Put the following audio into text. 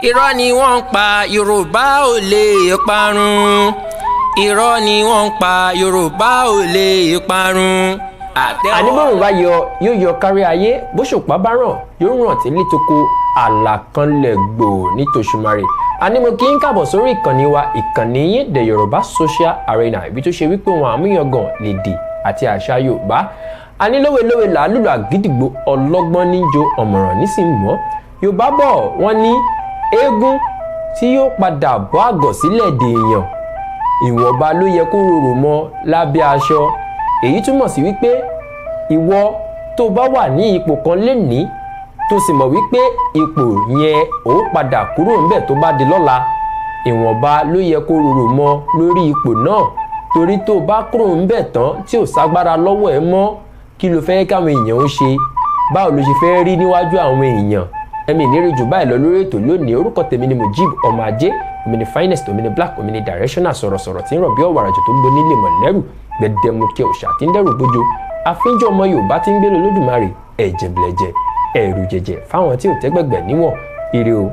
Irọ́ ni wọ́n ń pa, Yorùbá ò lè parun. Irọ́ ni wọ́n ń pa, Yorùbá ò lè parun. Àní bóòrùn bá yọ, yóò yọ kárí ayé. Bóṣùpá bá ràn, yóò ràn tí létoko àlàkanlẹ̀ gbòò ní tòṣùmarè. Àní mo kí n káàbọ̀ sórí ìkànnì wa, ìkànnì yín, The Yorùbá Social Arena, ibi tó ṣe wípé wọn àmúyangàn lèdè àti àṣà Yorùbá. Àní lówelówe làálùlù àgídìgbò, ọlọ́gbọ́n níjó, ọ̀mọ̀ràn nísìnyí. Yorùbá bọ̀, wọ́n ní eégún tí yóò padà bọ́ àgọ̀ sílẹ̀ dèèyàn, ìwọ̀nba ló yẹ kó rorò mọ́ lábẹ́ aṣọ. Èyí túmọ̀ sí wípé ìwọ tó bá wà ní ipò kan lénìí, tó sì mọ̀ wípé ipò yẹn ó padà kúrò ńbẹ̀ tó bá di lọ́la, ìwọ̀nba ló yẹ kó rorò mọ́ lórí ipò náà, torí tó bá kúrò ńbẹ̀ tán tí ò ságbára lọ́wọ́ ẹ mọ́, kí ló fẹ́ káwọn èèyàn ó ṣe? Báwo ló ṣe fẹ́ rí níwájú àwọn èèyàn? Ẹ̀mí ìlérí jù báyìí lọ lórí ètò lónìí. Orúkọ tèmi ni Mujib ọmọ ajé, omi ni finest, omi ni black, omi ni directional sọ̀rọ̀sọ̀rọ̀ tí ń rọ̀ bí ọ̀wàrà jù, tó ń gbónílé mọ̀lẹ́rù gbẹdẹmukẹ òòṣà tí ń dẹ́rù bójo, àfínjọ́ ọmọ Yorùbá tí ń gbé lólódùmarè, ẹ̀jẹ̀ bìlẹ̀jẹ̀, ẹ̀rù jẹ̀jẹ̀ fáwọn tí ò tẹ́gbẹ̀gbẹ̀ níwọ̀n. Ire o.